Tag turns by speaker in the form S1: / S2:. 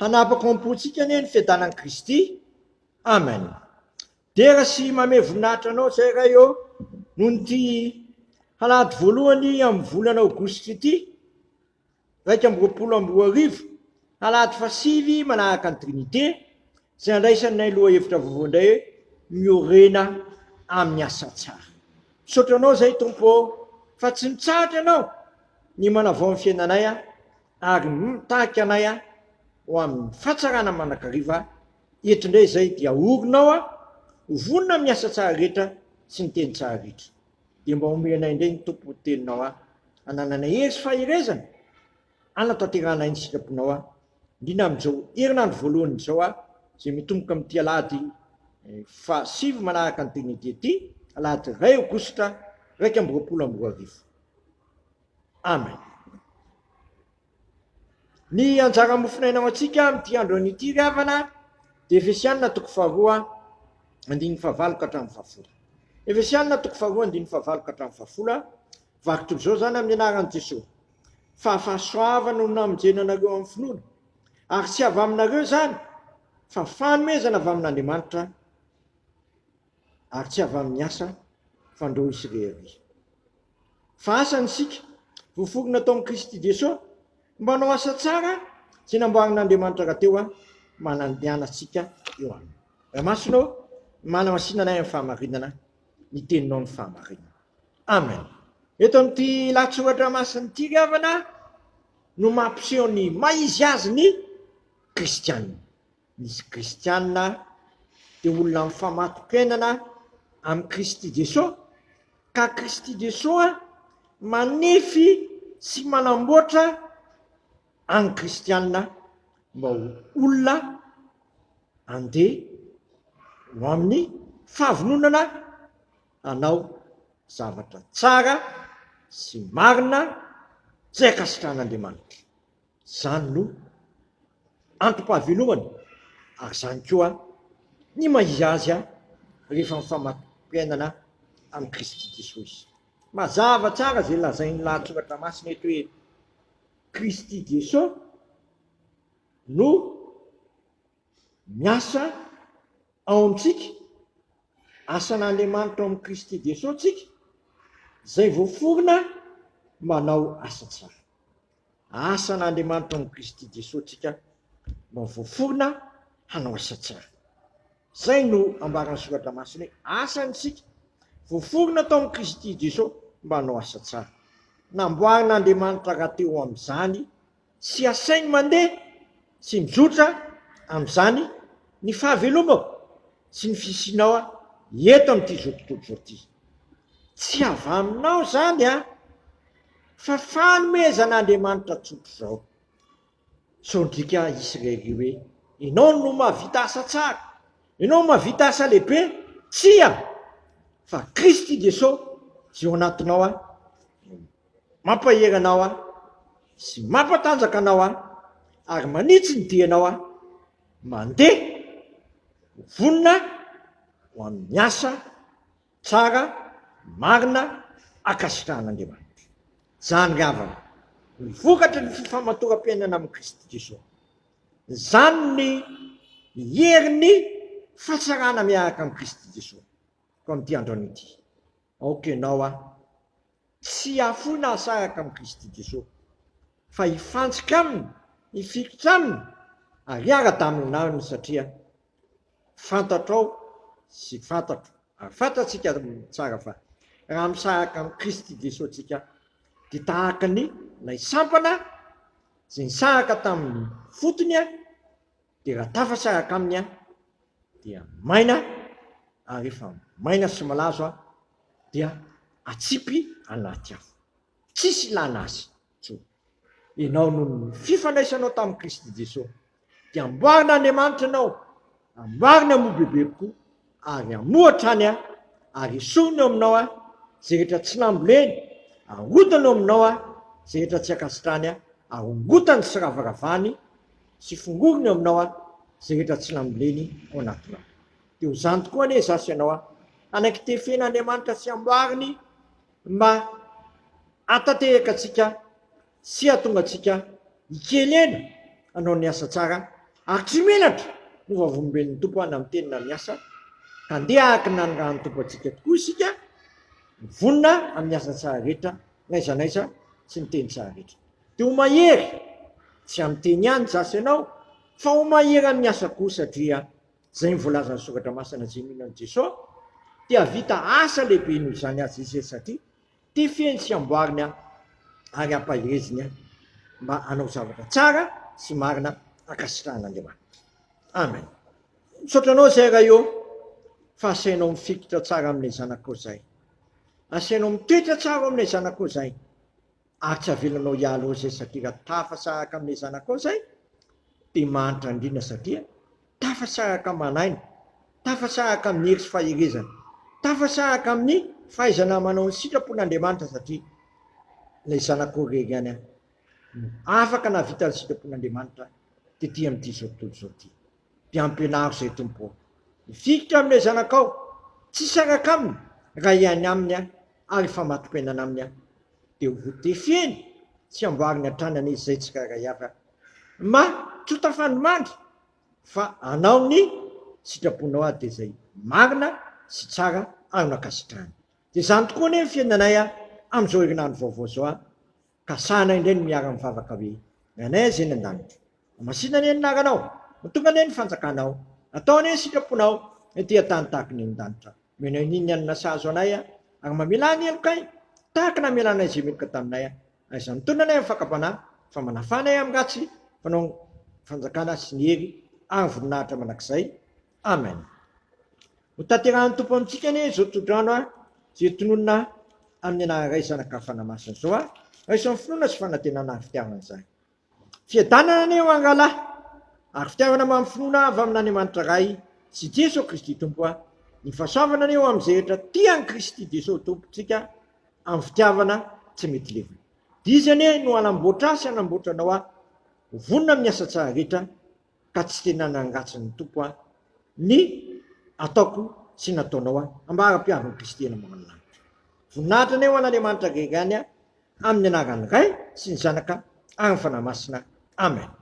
S1: Hanapaka ao am-pontsika anie ny fiadanan'i Kristy. Amen. Dera sy mamehy voninahitra Anao izay Ray ô, noho ity alahady voalohany amin'ny volana aogositra ity, 2021, alahady fahasivy manaraka ny Trinite, izay andraisanay lohahevitra vaovao indray hoe Miorena amin'ny asa tsara. Misaotra Anao izay Tompo ô, fa tsy mitsahatra Ianao ny manavao ny fiainanay ary mitarika anay ho amin'ny fahatsarana mandrakariva. Eto indray izay dia aorinao aho ho vonona amin'ny asa tsara rehetra sy ny teny tsara rehetra. Dia mba omenay indray ny Tompo ny teninao aho, hanananay hery sy faherezana hanatanterahanay ny sitraponao aho, indrindra amin'izao herinandro voalohany izao aho, izay mitomboka amin'ity alahady fahasivy manaraka ny Trinite ity, alahady iray aogositra 2021. Amen. Ny anjara mofonaina ho antsika amin'ity androany ity ry havana dia Efesianina toko faharoa andininy fahavalo ka hatramin'ny fahafolo. Efesianina toko faharoa andininy fahavalo ka hatramin'ny fahafolo, vaky toy izao izany amin'ny anaran'i Jesoa. Fa fahasoavana no namonjena anareo amin'ny finoana, ary tsy avy aminareo izany, fa fanomezana avy amin'Andriamanitra, ary tsy avy amin'ny asa fandrao izy irery. Fa asany isika, voaforona tao amin'i Kristy Jesoa, mba hanao asa tsara izay namboarin'Andriamanitra rahateo mba hanandehanantsika eo aminy. Ray Masina ô, manamasina anay amin'ny fahamarinana, ny teninao no fahamarinana. Amen. Eto amin'ity lahatsoratra masina ity ry havana no mampiseho ny maha izy azy ny kristianina. Misy kristiana dia olona mifamato-piainana amin'i Kristy Jesoa, ka Kristy Jesoa manefy sy manamboatra an'ny kristiana mba ho olona andeha ho amin'ny fahavononana hanao zavatra tsara sy marina izay ankasitrahan'Andriamanitra. Izany no antom-pahavelomany ary izany koa ny maha izy azy rehefa mifamato-piainana amin'i Kristy Jesoa izy. Mazava tsara izay lazain'ny lahatsoratra masina eto hoe Kristy Jesoa no miasa ao amintsika, asan'Andriamanitra ao amin'i Kristy Jesoa tsika, izay voaforona manao asa tsara. Asan'Andriamanitra ao amin'i Kristy Jesoa tsika mba voaforona hanao asa tsara. Izay no ambaran'ny Soratra Masina hoe asany isika, voaforona tao amin'i Kristy Jesoa mba hanao asa tsara. Namboarin'Andriamanitra rahateo amin'izany sy asainy mandeha sy mizotra amin'izany ny fahavelomako sy ny fisianao eto amin'ity izao tontolo izao ity. Tsy avy aminao izany an! Fa fanomezan'Andriamanitra tsotr'izao. Sao ndrika hisy rery hoe ianao no mahavita asa tsara, ianao no mahavita asa lehibe, tsia! Fa Kristy Jeso izay ao anatinao no mampahery anao sy mampatanjaka anao ary manitsy ny dianao mandeha ho vonona ho amin'ny asa Tsara, marina, ankasitrahan'Andriamanitra. Izany ry havana, ny vokatry ny fifamatoram-piainana amin'i Kristy Jesoa. Izany ny herin'ny fahatsarana miaraka amin'i Kristy Jesoa. Koa amin'ity androany ity, aoka ianao aho tsy hahafoy na hahasaraka amin'i Kristy Jesoa, fa hifantsika Aminy, hifikitra Aminy, ary hiara-damina Aminy satria Fantatrao sy fantatro ary fantatsika tsara fa raha misaraka amin'i Kristy Jesoa tsika dia tahaka ny ilay sampana izay nisaraka tamin'ny fotony dia raha tafasaraka aminy dia maina ary rehefa maina sy malazo dia atsipy anaty afo. Tsisy ilana azy intsony. Ianao noho ny fifandraisanao tamin'i Kristy Jesoa dia amboarin'Andriamanitra ianao, amboariny hamoa bebe kokoa ary hamoa hatrany ary esoriny eo aminao izay rehetra tsy namboleny, arotany eo aminao izay rehetra tsy ankasitrahany ary ongotany sy ravaravany sy fongoriny eo aminao izay rehetra tsy namboleny ao anatinao. Dia ho izany tokoa anie izaho sy ianao hanaiky tefen'Andriamanitra sy amboariny mba hahatanteraka antsika sy hahatonga antsika hikely aina hanao ny asa tsara. Ary tsy menatra no vavolombelon'ny Tompo na miteny na miasa, ka ndeha araka ny nanirahan'ny Tompo antsika tokoa isika, mivonona amin'ny asa tsara rehetra, n'aiza n'aiza sy ny teny tsara rehetra. Dia ho mahery, tsy amin'ny teny ihany izaho sy ianao, fa ho mahery amin'ny asa koa satria izay ny voalazan'ny Soratra Masina izay mino an'i Jesoa dia hahavita asa lehibe noho izany aza izy satria Tifiny sy amboariny aho ary ampahereziny aho mba hanao zavatra tsara sy marina ankasitrahan'Andriamanitra. Amen. Misaotra anao izay Ray ô fa asainao mifikitra tsara amin'ilay zanakao izay. Asainao mitoetra tsara ao amin'ilay zanakao izay ary tsy avelanao hiala ao izay satria raha tafasaraka amin'ilay zanakao izay dia mahantra indrindra satria Tafasaraka aman'aina, tafasaraka amin'ny hery sy faherezana, tafasaraka amin'ny fahaizana manao ny sitrapon'Andriamanitra satria ilay Zanak'o irery ihany no afaka nahavita ny sitrapon'Andriamanitra tety amin'ity izao tontolo izao ity. Dia ampianaro izay Tompo ô. Mifikitra amin'ilay Zanakao, tsy hisaraka aminy raha ihany aminy aho ary hifamato-piainana aminy aho. Dia ho tefeny sy amboariny hatrany anie izay tsirairay avy aho. Ma tsy ho tafandrimandry fa anao ny sitraponao ary dia izay marina sy tsara ary no ankasitrahana. Dia izany tokoa anie ny fiainanay amin'izao herinandro vaovao izao a! Ka sahanay indray ny miara-mivavaka hoe, Ranay izay any an-danitra, hamasina anie ny anaranao, ho tonga anie ny fanjakanao, atao anie ny sitraponao ety an-tany tahaka ny any an-danitra. Omenao iny ny hanina sahaza anay ary mamelà ny helokay tahaka ny namelanay izay meloka taminay. Aiza mitondra anay amin'ny fakam-panahy, fa manafaha anay amin'ny ratsy, fanao ny fanjakana sy ny hery ary ny voninahitra mandrakizay. Amen. Ho tanterahan'ny Tompo amintsika anie izao tsodrano izay tononina amin'ny anaran'ny Ray, Zanaka ary Fanahy Masina izao a. Raiso amin'ny finoana sy fanantenana ary fitiavana izany. Fiadanana anie ho an'ny rahalahy, ary fitiavana mamy finoana avy amin'Andriamanitra Ray sy Jeso Kristy Tompo a. Ny fahasoavana anie ho amin'izay rehetra tia an'i Kristy Jeso Tompontsika amin'ny fitiavana tsy mety levona. Dia Izy anie no hanamboatra ahy sy hanamboatra anao ahy ho vonona amin'ny asa tsara rehetra ka tsy tena nangatsy ny Tompo ahy ny ataoko sy nataonao ahy ambara-piavin'i Kristy eny ambony lanitra. Voninahitra anie ho an'Andriamanitra irery ihany amin'ny anaran'ny Ray sy ny Zanaka ary ny Fanahy Masina. Amen.